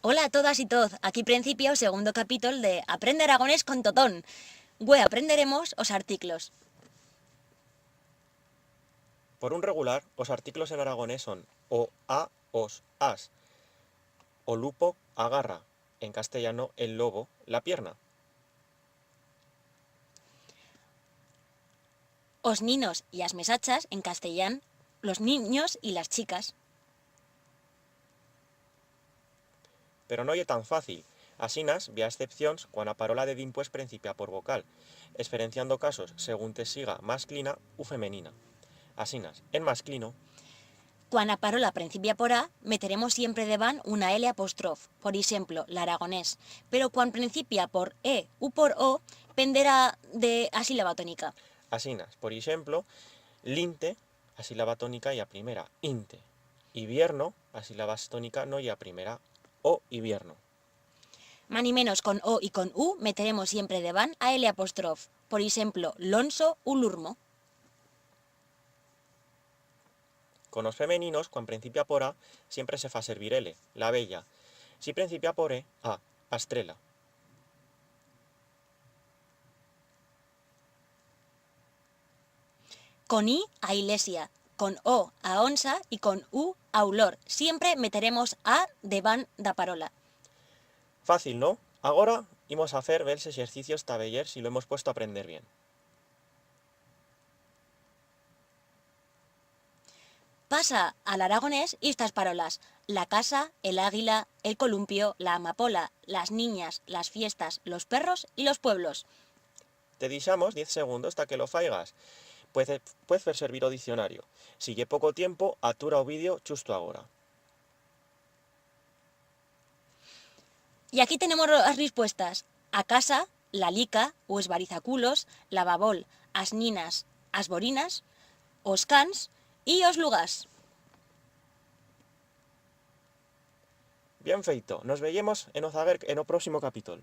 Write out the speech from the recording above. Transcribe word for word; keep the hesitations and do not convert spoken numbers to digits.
Hola a todas y toz, aquí prencipia o segundo capítol de Aprende Aragonés con Totón. Hue aprenderemos os articlos. Por un regular, os articlos en aragonés son o a, os, as. O lupo agarra, en castellano el lobo, la pierna. Os ninos y as mesachas, en castellán, los niños y las chicas. Pero no ye tan fácil. Asinas, bi ha excepcions cuan a parola de dimpués prencipia por vocal, esferenciando casos segunte siga masclina u femenina. Asinas, en masclino, cuan a parola prencipia por a, meteremos siempre debant una L apostrof, por ixemplo, l'aragonés, pero cuan prencipia por e u por o, penderá de a sílaba tonica. Asinas, por ixemplo, linte, a sílaba tonica ye a primera, inte. Ivierno, a sílaba tonica no ye a primera, o ivierno. Manimenos con o y con u meteremos siempre debant a L apostrof, por ixemplo, lonso u lurmo. Con os femeninos, cuan prencipia por a, siempre se fa servir L, l'abella. Si prencipia por e, a, astrela. Con i, a ilesia, con o, a onsa, y con u, a ulor. Siempre meteremos a debant d'a parola. Fácil, no? Agora imos a fer bels exercicios ta veyer si lo hemos puesto a aprender bien. Pasa a l'aragonés istas parolas: la casa, el águila, el columpio, la amapola, las niñas, las fiestas, los perros y los pueblos. Te dixamos diez segundos ta que lo faigas. Puez, puez fer servir o diccionario. Si ye poco tiempo, atura o vídeo chusto agora. Y aquí tenemos as rispuestas: a casa, la lica u es barizaculos, la babol, as ninas, as borinas, os cans y os lugars. Bien feito, nos veyemos en o zaguer en o próximo capítol.